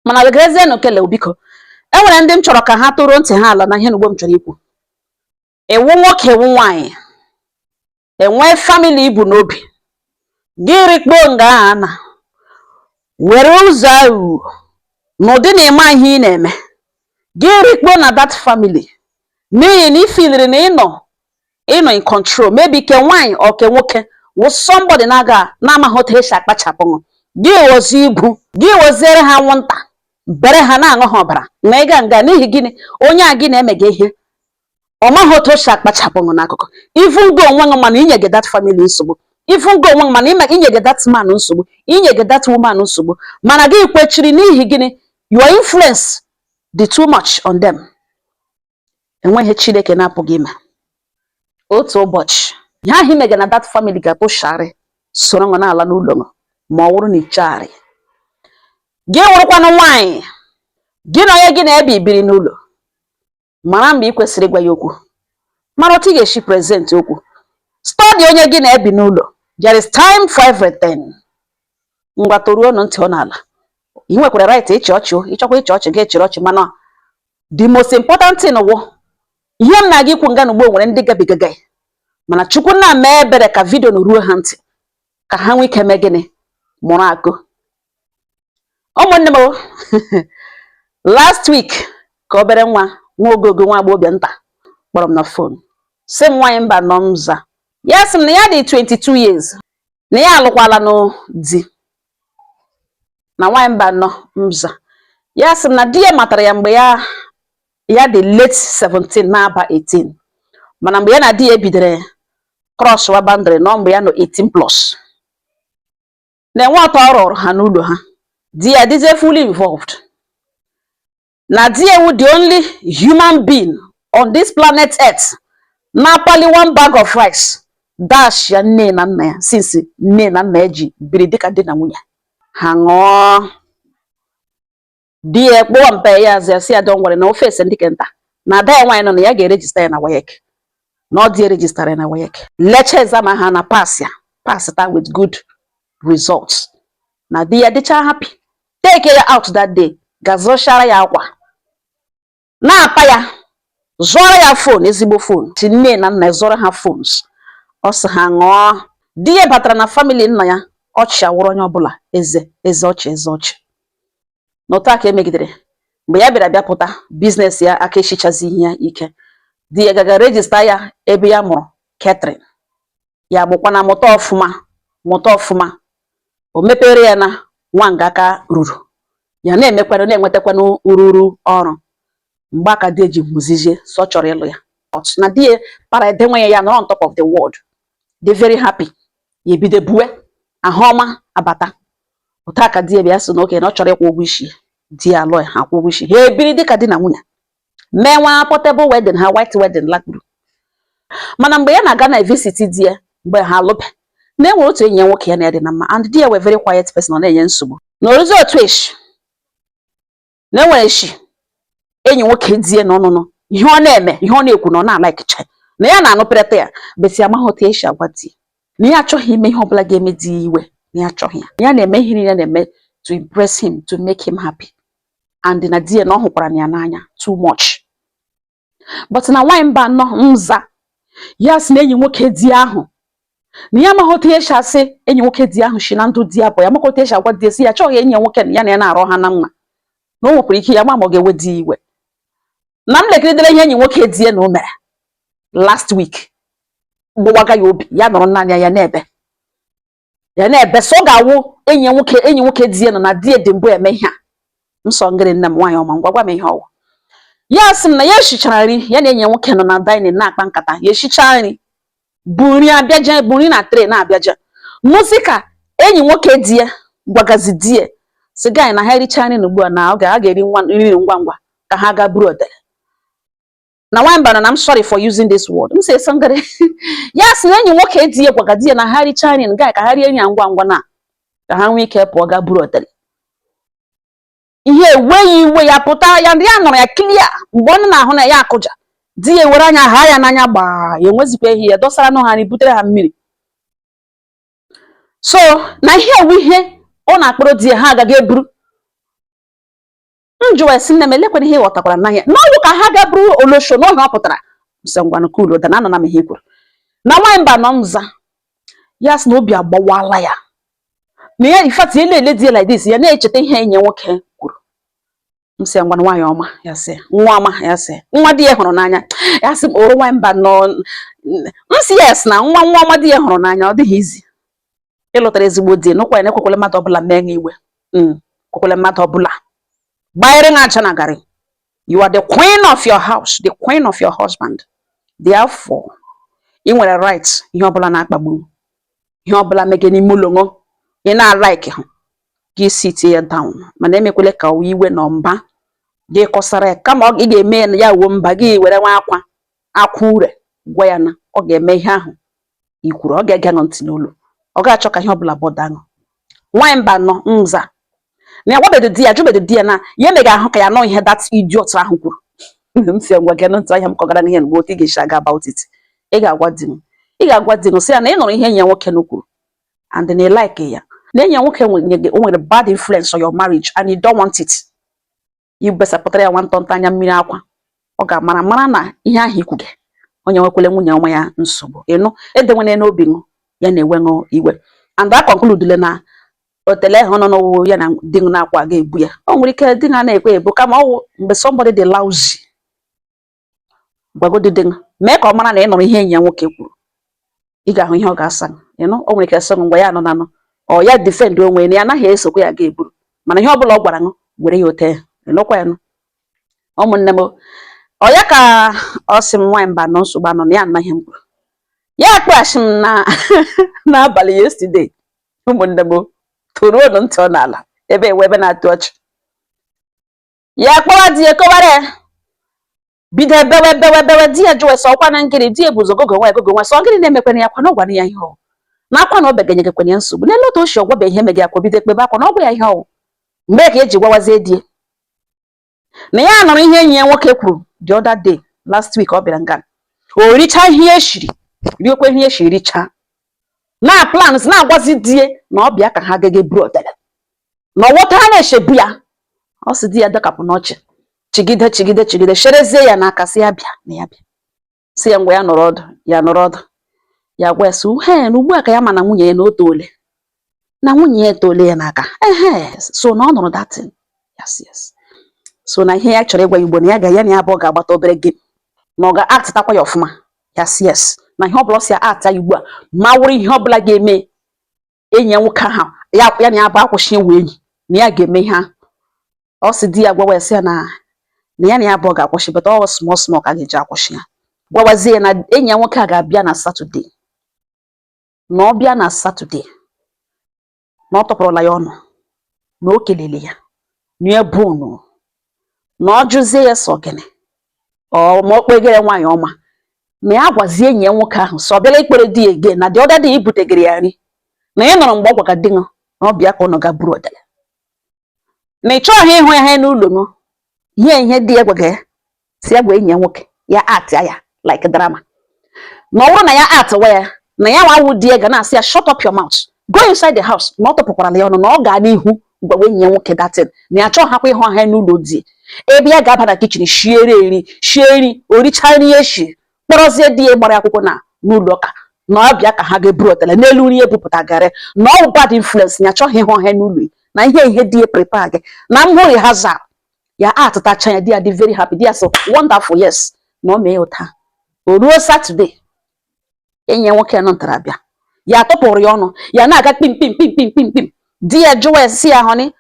Mana wegerezienụ kele, biko. E nwere ndị m chọrọ ka ha tụrụ ntị ha ala na ihe n'ugbo m chọrọ ikwu. Ewu nwoke, ewu nwaanyị, enwee family ibu n'obi gị, rikpo nga a na were ụzọ aghụghọ n'ụdị na ịma ihe ị na-eme gị rikpo na that family, n'ihi na ifiliri na ịnọ in control. Maybe ke nwaanyị or ke nwoke wụ somebody na-aga na-amaghị otu esi akpachapụ gị, wozi igwu gị, woziere ha anwụnta bere ha na-aṅụ ha ọbara ma ị ga nga. N'ihi gịnị? Onye a gị na-emega ihe, ọ maghị otu o si akpachapụ ṅụ n'akụkụ. Even go onwe ṅụ, mana inye gị that family nsogbu. Even go onwe ṅụ, mana inye gị that man nsogbu, inye gị that woman nsogbu, mana gị kwechiri. N'ihi gịnị? Your influence dị too much on them. Enweghị Chineke na-apụghị ime. Otu ụbọchị, ihe ahụ imege na that family ga-atụsharị soro ṅụ na-ala n'ụlọ ṅụ, ma ọ bụrụ na ichegharị. Gị wụrụkwanụ nwaanyị, gị na onye gị na-ebi biri n'ụlọ, mara mgbe ị kwesịrị ịgwa ya okwu, mara otu ị ga-esi present okwu. Study onye gị na-ebi n'ụlọ. There is time for everything. Ngwa, toruo ntị ọ n'ala. Ị nwekwara right ịchị ọchị o, ịchọkwa ịchị ọchị, gị chịrị ọchị, mana the most important thing wụ ihe m na-aga ikwu nga n'ugbo. Nwere ndị gabigaga, mana Chukwu na mee ebere ka video na ruo ha ntị, ka ha nwee ike mee gịnị? Mụrụ akụ. Ụmụnne m o, last week ka obere nwa nwa ogogo nwa agbọghọbịa nta kpọrọ m na phone, sị m, "Nwaanyị mba nọ m za." Ya sị m na ya dị 22 years, na ya alụkwala nụ di. Na nwaanyị mba nọ mza, ya sị m na di ya matara ya mgbe ya dị late 17 na-aba 18, mana mgbe ya na di ya bidoro cross wa boundary nọ mgbe ya nọ 18 plus, na-enwe ọtọ ọ rụrụ ha n'ụlọ ha. Di ya dịzie fully involved, na di ya wu the only human being on this planet Earth na-akpali one bag of rice dash ya nne na nna ya since nne na nna ya ji biri dịka di na nwunye. Ha ṅụọ, di ya kpụọ mpe ya azụ, ya sị ya don worry, na ofe ese ndị kenta na ada ya nwaanyị nọ na ya ga-eregister ya na WAEC, na ọ dị eregistara ya na WAEC, lecha exam ha na pass ya, pass ta with good results. Na di ya dịcha happy, take ya out that day, ga zụchara ya akwa na-apa ya, zụọrọ ya phone, ezigbo phone. Si nne na nna ya zụọrọ ha phones. Ọ sị ha ṅụọ. Di ya batara na family nna ya, ọchị awụrụ onye ọbụla eze eze, ọchị eze ọchị. N'otu a ka emegidere. Mgbe ya bịara bịa pụta business ya aka echichazi ihe ya ike, di ya gaga register ya ebe ya mụrụ catering. Ya bụkwa na mụta ọfụma, mụta ọfụma, o mepere ya na nwa nga aka ruru ya, na-emekwanụ, na-enwetakwanụ ururu ọrụ. Mgbe aka di eji hụzizie so ọ chọrọ ịlụ ya na di ya para edenwe ya, ya nọrọ on top of the world, dị very happy. Ya ebido bue ahụ ọma abata. Otu aka di ya bịa sị na oke na ọ chọrọ ịkwụ ụgwọ isi ya. Di ya alụ ya, ha akwụ ụgwọ isi ha, ebiri dịka di na nwunye, mee nwa portable wedding ha, white wedding lakpuru. Mana mgbe ya na-aga na visit di ya mgbe ha alụbe, na enwere otu enyi ya nwoke ya na ya dị na mma, and di ya were very quiet person, ọ na-enye nsogbu. Na oruzi otu eshi na enwere eshi enyi nwoke di ya na ọnụnụ ihe ọ na-eme, ihe ọ na-ekwu, na ọ na-alikecha na ya na-anụpịrịta ya besi, amaghị otu esi agwa di na ya achọghị ime ihe ọbụla ga-eme di ya iwe, na ya achọghị ya. Ya na-eme ihe niile na-eme to impress him, to make him happy, and na di ya na ọ hụkwara na ya n'anya too much. But na nwaanyị mba nọ nza, ya sị na enyi nwoke di ahụ, na ya amaghị otu esi asị enyi nwoke di ahụ si na ndụ di ya bụ ya amaghị otu esi agwa di ya sị ya achọghị enyi ya nwoke na ya na-arụ ha na mma, na o nwekwara ike ya ma ọ ga-ewe di ya iwe. Na m lekiridere ihe enyi nwoke di ya na o mere last week gbụwaga ya obi. Ya nọrọ naanị ya, ya na-ebe so ọ ga-awụ enyi nwoke di ya nọ na di ya dị mbụ eme ihe a. Nsọ ngịrị nne m nwaanyị ọma, ngwa gwa m ihe ọwụ. Ya sị m na ya eshichara nri, ya na enyi ya nwoke nọ na dining na-akpa nkata. Ya eshicha nri, bụ nri abịaje, bụ nri na tray na-abịaje, nụsị ka enyi nwoke di ya gwagazi di ya sị guy na ha ericha nri na ugbu a na ọ ga a ga-eri nri ngwa ngwa ka ha gaa buru odere. Na nwaanyị bara na I'm sorry for using this word, m sị eso ngịrị. Ya sị na enyi nwoke di ya gwaga di ya na ha richaa nri guy, ka ha rie nri ya ngwa ngwa na ka ha nwee ike pụọ gaa buru odere. Ihe eweghị iwe ya pụta ya, ya nọrọ ya clear. Mgbe ọ na-ahụ na ya akụja, di ya ewere anya ha ya n'anya gbaa ya, enwezikwa ehi ya dọsara nụ ha nri, butere ha mmiri. So na ihe ewu ihe ọ na-akpọrọ di ya, ha agaghị eburu. M jụwa esi, "Nne m, elekwana ihe ị ghọtakwara n'ahịa n'ọgwụ ka ha ga bụrụ olosho n'oge ọ pụtara?" Sị, "Ngwanụ, cool down, anọ na m ihe i kwuru." Na nwaanyị mba nọ nza ya sị na obi agbawala ya, na ya in fact ya na-ele di ya like this, ya na-echeta ihe enyi ya nwoke kwuru. M sị ya, "Ngwanụ, nwaanyị ọma." Ya sị, "Nwa ọma." Ya sị, "Nwa di ya hụrụ n'anya." Ya sị m, "Oro nwaanyị mba nọ." M sị, "Yes, na nwa nwa ọma di ya hụrụ n'anya." Ọ dịghị izi ịlụtara ezigbo di nụkwa ya, na-ekwekwele mmadụ ọbụla mee ya iwe, kwekwele mmadụ ọbụla gbanyere na aja na garị. You are the queen of your house, the queen of your husband. Therefore, ị nwere right ihe ọbụla na-akpagbu, ihe ọbụla mege n'ime ụlọ ṅụ ị na-alike hụ gị sit ya down, mana emekwele ka ọ iwe na mba gị kọsara ya. Kama ị ga-eme ya na ya wuo mba gị, were nwa akwa akwa ure gwa ya na ọ ga-eme ihe ahụ i kwuru, ọ ga-ege ṅụ ntị n'olu, ọ ga-achọ ka ihe ọbụla bọda ṅụ. Nwaanyị mba nọ nza na ya gwabedo di ya, jụbedo di ya na ya emega ahụ ka ya nọ ihe that idiot ahụ kwuru. M si, "Ngwa, gee ntị ahịa m kọgara ihe mgbe otu ị ga-esi aga about it. Ị ga-agwa di m, ị ga-agwa di m, sị ya na ị nụrụ ihe enyi ya nwoke no kwuru and na ị like ya, na enyi ya nwoke o nwere bad influence on your marriage and you don't want it." I besapụtara ya nwantọntọ anya mmiri akwa, ọ ga-amara mara na ihe ahụ ikwuge onye nwekwele nwunye ọma ya nsogbu ịnụ edenwene n'obi ṅụ ya na-ewe ṅụ iwe. And a conclude na otele ahụ nọ n'ọwụ ya na di ṅụ na-akwa ga-ebu ya. O nwere ike di ha na-ekwe ebu, kama ọwụ mgbe somebody dị lousy. Gwagodi di ṅụ, mee ka ọ mara na ị nụrụ ihe enyi ya nwoke kwuru. Ị ga-ahụ ihe ọ ga-asa ịnụ. O nwere ike sị ngwa, ya anọ na anọ ọ ya defend onwe ya na ya anaghị esokwa ya ga-eburu, mana ihe ọbụla ọ gwara ṅụ, were ya ote ịnụkwa ya nụ. Ụmụnne m, ọ ya ka ọ sị m, nwaanyị mba nọ nsogbu anọ na ya anaghị m kwuru ya akpọghachi m na n'abalị yesterday. Ụmụnne m, toruonu ntị ọ n'ala ebe ewe ebe na-atụ ọchị. Ya kpọwa di ya, kọwara ya, bido bewe bewe bewe. Di ya jụwa sọ ọkwa na ngịrị di ya bụ ụzọ gogo nwa gogo nwa sọ ngịrị na-emekwana ya akwa na ọ gwara ya ihe ọ na akwa na ọ begenyegekwana ya nsogbu n'elu otu o si ọgwabe ihe mege akwa, bido ekpebe akwa na ọ gwa ya ihe ọwụ. Mgbe ka eji gwawazie di ya na ya nụrụ ihe enyi ya nwoke kwuru the other day, last week ọ bịara nga, o richaa ihe eshiri, riekwa ihe eshiri, richaa na plans na-agwazi di ya na ọ bịa ka ha gaga buru otele na ọwọta ha na-echebu ya. Ọ sị di ya dakapụ n'ọchị, chigide chigide chigide, sherezie ya n'aka, sị ya bịa na ya bịa, sị ya ngwa, ya nọrọ ọdụ, ya nọrọ ọdụ. Ya gwa ya sị he na ugbu a ka ya ma na nwunye ya na o toole, na nwunye ya etole ya n'aka. Ehe, so na ọ nụrụ that thing. Yes, so na ihe ya chọrọ ịgwa ya ugbo na ya ga ya na ya abụọ ga-agbata obere game, na ọ ga-acttakwa ya ọfụma. Yes, na ihe ọbụla ọ si ya act ya ugbu a, ma wụrụ ihe ọbụla ga-eme enyi ya nwoke ahụ ya ya na ya bụ akwụsị ịwụ enyi, na ya ga-eme ihe ahụ. Ọ sị di ya gwawa ya, sị ya na na ya na ya abụọ ga-akwụsị, but ọ small small ka a ga-eji akwụsị ya. Gwawazie ya na enyi ya nwoke a ga-abịa na Saturday, na ọ bịa na Saturday, na ọ tọpụrụla ya ọnụ, na o kelele ya, na ya bụ unu, na ọ jụzie ya sọ gịnị ọ ma ọ kpegere nwaanyị ọma, na ya gwazie enyi ya nwoke ahụ sọ ọ bịala ikpere di ya again, na the other day ibutegere ya nri, na ị nọrọ mgbe ọ gwaga di ṅụ na ọ bịa ka ụnụ ga buru otele, na ị chọghị ịhụ ya ha n'ụlọ ṅụ. Ihe ihe di ya gwaga ya, si ya gwa enyi ya nwoke ya act ya like drama, na ọ bụrụ na ya atịwa ya, na ya nwa di ya ga na-asị ya, "Shut up your mouth, go inside the house." Na ọ tụpụkwara ya ọnụ na ọ gaa n'ihu gwawa enyi ya nwoke datin, na ya chọghị ịhụ ha n'ụlọ di, ebe ya ga-aba na kitchen shiere nri, shie nri, o richaa nri eshi, kpọrọzie di ya gbara akwụkwọ na n'ụlọ ụka, na ọ bịa ka ha ga-eburu otele n'elu nri ebupụtagharị, na ọ bụ bad influence, ya achọghị ịhụ ha n'ụlọ ya, na ihe ihe di ya prepare gị na m hụ rehearsal ya atụtacha ya. Di ya dị very happy. Di ya so wonderful, yes, na o mee ya ụta. O ruo Saturday, enyi ya nwoke nọ ntara bịa, ya tụpụrụ ya ọnụ, ya na-aga kpim kpim kpim kpim kpim kpim. Di ya jụwa ya, sị ya honey,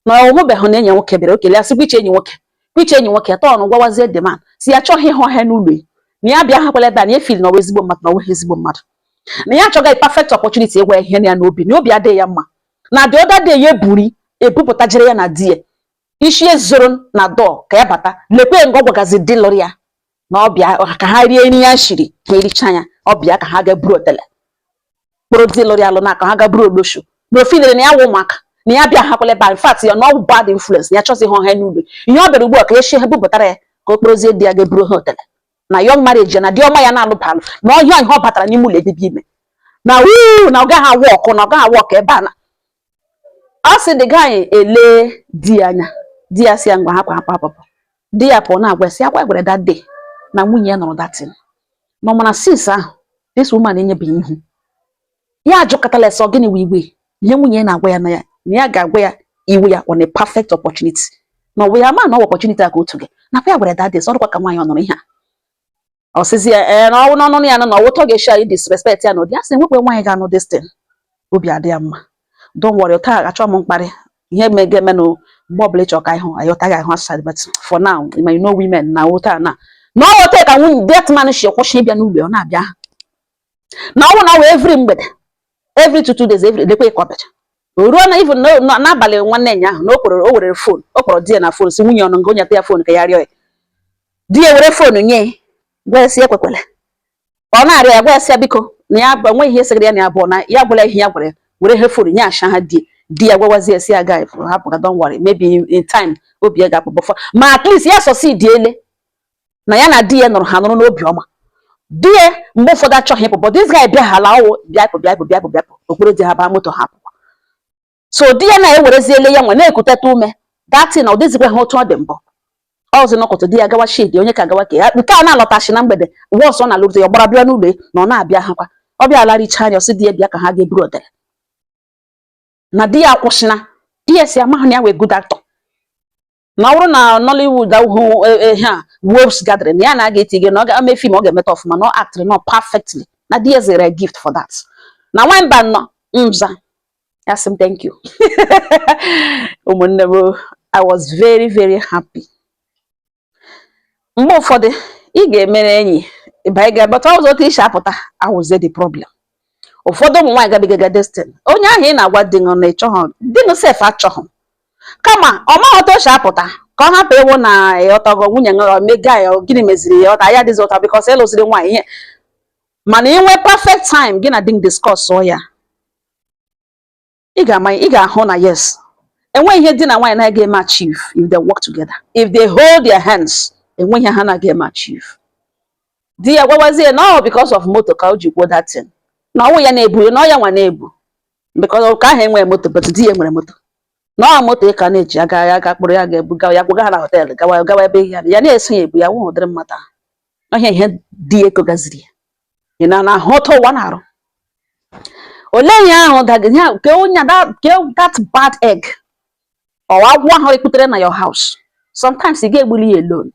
na ọ hụbeghị na enyi ya nwoke bịara. Okele ya, sị kwiche enyi nwoke, kwiche enyi nwoke tọn. Gwawazie the man, si ya chọghị ịhụ ha n'ụlọ ya, na ya bịa hakwala ebe a, na ya feel na ọ bụ ezigbo mmadụ, na ọ bụghị ezigbo mmadụ, na ya achọghị perfect opportunity ịgwa ya ihe na ya n'obi, na obi adịghị ya mma, na the other day ya eburi ebupụtajere ya na di ya isi ezoro na door ka ya bata, lekwe nga ọ gwagazi di lụrụ ya na ọ bịa ka ha rie nri ya shiri, ha ericha ya, ọ bịa ka ha ga buru otele, kpụrụ di lụrụ ya alụ na ka ha ga buru olosho, na ofi lere na ya wụ ụmụaka, na ya bịa hakwala ebe a. In fact, ya na ọ bụ bad influence, na ya chọzi ịhụ ha n'ụlọ. Ihe ọ bịara ugbu a ka ya shie ha bupụtara ya ka o kporozie di ya ga buru ha otele na young marriage ya, na di ọma ya na-alụbalụ, na ọhịa ihe ọ batara n'ime ụlọ edebe ime na wuu, na ọ gaghị awụ ọkụ, na ọ gaghị awụ ọkụ ebe a. Na ọ sị the guy ele di ya anya. Di ya si ya ngwa, hapụ, hapụ, hapụ. Di ya pụọ na-agwa ya sị akwa gwara that day na nwunye ya nọrọ datin na ọmana. Since ahụ, this woman enyebeghị ihu ya. Ajụkọtala sọ gịnị wee iwe ihe nwunye ya na-agwa ya na ya ga-agwa ya iwe ya on a perfect opportunity, na ọ bụ ya ma na ọ bụ opportunity a ka otu gị nakwa ya gwara that day. Sọ dịkwa ka nwaanyị ọ nụrụ ihe a, ọ sịzi ya ee na ọwụ n'ọnụ ya na ọwụtọ ga-esi anyị disrespect ya na ụdị ya sị enwekwe nwaanyị ga-anụ this thing, obi adị ya mma. Don't worry, taa achọ m mkparị ihe mega eme na mgbe ọbụla ịchọ ka ịhụ anyị ụta ga-ahụ aside, but for now, you know women na ụta na ọ wụta ka nwunye that man si kwụsị ịbịa n'ụlọ. Ọ na-abịa na ọnwụ na ọwụ every mgbede, every 2 2 days, every lekwe ka ọ bịacha. O ruo na even n'abalị nwanne nya ahụ na o kwere o were phone, ọ kpọrọ di ya na phone, si nwunye ọnụ nga o nyeta ya phone ka ya rịọ ya. Di ya were phone nye ya, gwa ya sị ekwekwele. Ọ na-arịọ ya, gwa ya sị ya biko, na ya enweghị ihe segara ya na ya abụọ, na ya gwara ihe ya gwara ya, were he phone nye asha ha. Di ya gwawazi ya sị ya guy, hapụ ka, don't worry, maybe in time obi ya ga-apụ before ma at least ya succeed ele na ya na di ya nọrọ, ha nọrọ n'obi ọma. Di ya mgbe ụfọdụ achọghị ịpụ, but this guy bịaghala ọwụ bịapụ, bịapụ, bịapụ, bịapụ okporo di ha baa moto ha pụkwa. So di ya na-ewereziele ya nwe na-ekuteta ume datin na ọ dịzikwa ha otu ọ dị mbụ ọzọ. Nọkọta di ya gawa shidi onye ka gawa ka ya nke a na-alọtachi na mgbede wọsọ ọ na-alụrute ya, gbara bịa n'ụlọ ya na ọ na-abịa ha kwa. Ọ bịa larịcha anya, ọsị di ya bịa ka ha ga-eburu odere na di ya akwụsịna. Di ya si amaghị na ya wee good actor, na ọ bụrụ na Nollywood ahụ ihe a Wolves Gathering na ya na-aga eti gị na ọ ga-eme film, ọ ga-emeta ọfụma, na ọ actịrị nọ perfectly, na di ya zere gift for that. Na nwamba nọ nza ya sị m thank you, ụmụnne m. I was very, very happy. Mgbe ụfọdụ ị ga-emere enyi ịba ga, but ọzọ otu isi apụta awụzie the problem. Ụfọdụ ụmụ nwaanyị gabigaga destin onye ahụ ị na-agwa di ṅụ na ịchọghọ di ṅụ sef achọghọ, kama ọ maghị otu o si apụta ka ọ hapụ ịwụ na ịghọtago nwunye ṅụ mega ya. Gịnị meziri ya ọta ya adịghị ụta because ịlụziri nwaanyị ihe. Mana inwe perfect time gị na di m discuss ya, ị ga-ama, ị ga-ahụ na yes, enweghị ihe di na nwaanyị na-aga eme achieve if they work together, if they hold their hands. Enweghị ihe ha na-aga eme achieve. Di ya gwawazie na ọ because of moto ka o ji kwuo that thing, na ọwụ ya na-ebu, na ọ ya nwa na-ebu because ka ahụ enweghị moto, but di ya nwere moto, na ọ moto ka na-eji aga ya ga kpụrụ ya ga-ebuga ya gwaga ha na hotel, gawa gawa ebe ya ya na-eso ya ebu ya wụ ụdịrị mmadụ ahụ. Ọhịa ihe di ya gaziri ya ị na na-ahụ otu ụwa na-arụ. Olee ihe ahụ daga ya ke onye that ke that bad egg ọ agwọ ahụ ekputere na your house? Sometimes ị ga-egbuli ya alone.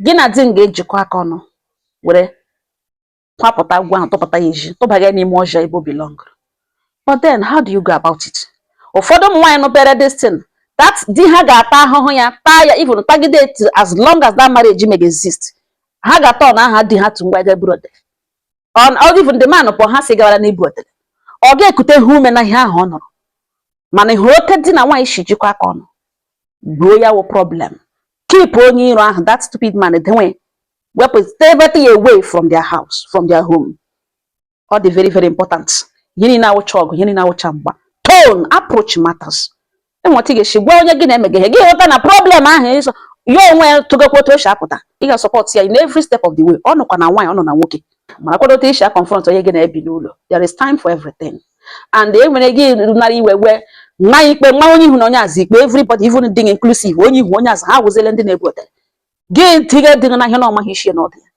Gị na di m ga-ejikọ aka ọnụ were kwapụta agwọ ahụ, tụpụta ya ezi, tụbaga ya n'ime ọhịa ebe o belong. But then, how do you go about it? Ụfọdụ ụmụ nwaanyị nụpere this thing that di ha ga-ata ahụhụ ya, taa ya, even tagide it as long as that marriage may exist. Ha ga-atọ na aha di ha tụ ngwa ebe buru otele ọ, even the man pụọ, ha si gawara n'ibu otele, ọ ga-ekute ha ume na ihe ahụ ọ nọrọ. Mana ị hụrụ oke di na nwaanyị si jikọ aka ọnụ gbuo ya wụ problem, keep onye iro ahụ, that stupid man, denwe wepụ everything away from their house, from their home. Ọ dị very, very important. Ihe niile awụcha ọgụ, ihe niile awụcha mgba. Tone, approach matters. Enweta ị ga-esi gwa onye gị na-emeghe ihe gị ghọta na problem ahụ ịsọ ya onwe ya tụgakwa otu o si apụta. Ị ga-support ya in every step of the way. Ọ nọkwa na nwaanyị, ọ nọ na nwoke, mara kwado otu isi confront onye gị na-ebi n'ụlọ. There is time for everything. And e nwere gị nara iwe wee nwa ikpe nwa onye ihu na onye azụ ikpe, everybody, even dị inclusive, onye ihu, onye azụ, ha wụziele ndị na-ebu otele gị tiga dị na ihe na ọmaghị isi na ọdụ ya.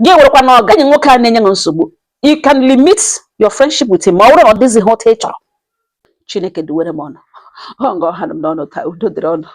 Gị werekwa na ọga enyi nwoke a na-enye gị nsogbu, you can limit your friendship with him ma ọ bụrụ na ọ dịzighị otu ị chọrọ. Chineke duwere m ọnụ ọ nga ọha m n'ọnụ taa. Udo dịrị ọnụ.